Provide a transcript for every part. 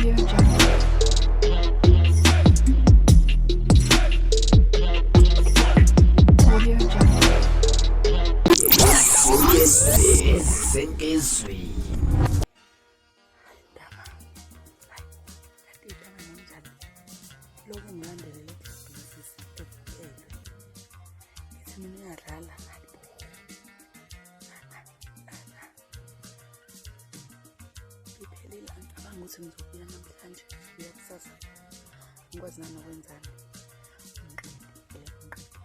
Audio Jungle. Audio Jungle. Senkizweni. Ndaba. Hayi, kade idaba nomzali. Lokhu ngilandelele ebhizinisi ebukelwe. Ngithi mina uyadlala. Hayi bo. Iphelile angicabangi ukuthi ngizobuya namhlanje. Ngizobuya kusasa. Ngikwazi nanokwenzani. Ngiqede, ngiqede.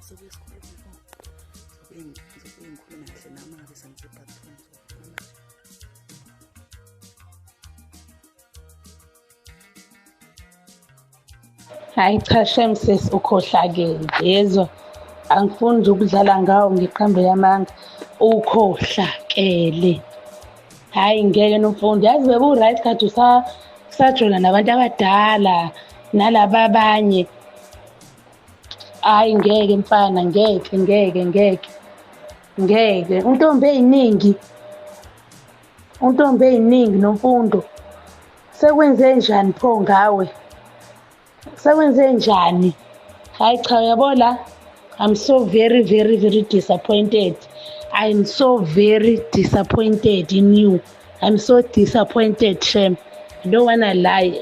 Sobuye sikhulume pho. Ngizobuye ngizobuye ngikhulume kahle nami ngabe sengise-bathroom. So, manje. Hhayi cha shem sis ukhohlakele yezwa, angifuni nje ukudlala ngawo ngiqambe amanga, ukhohlakele. Hhayi ngeke Nomfundo, yazi bebu-right kade usajola nabantu abadala nalaba abanye. Hhayi ngeke mfana, ngeke ngeke ngeke ngeke. Untombi ey'ningi, untombi ey'ningi Nomfundo. Sekwenze njani pho ngawe? Sekwenze njani? Hayi cha uyabo la, I'm so very very very disappointed. I'm so very disappointed in you. I'm so disappointed shem. I don't wanna lie.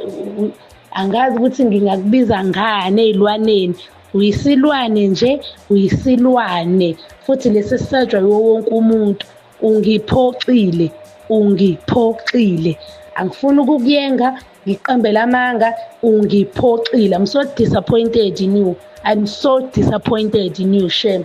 Angazi ukuthi ngingakubiza ngani ey'lwaneni. Uyisilwane nje, uyisilwane. Futhi lesi sisatshwa yiwo wonke umuntu. Ungiphoxile, ungiphoxile. Angifuni ukukuyenga, ngiqambele amanga, ungiphoxile. I'm so disappointed in you. I'm so disappointed in you, shem.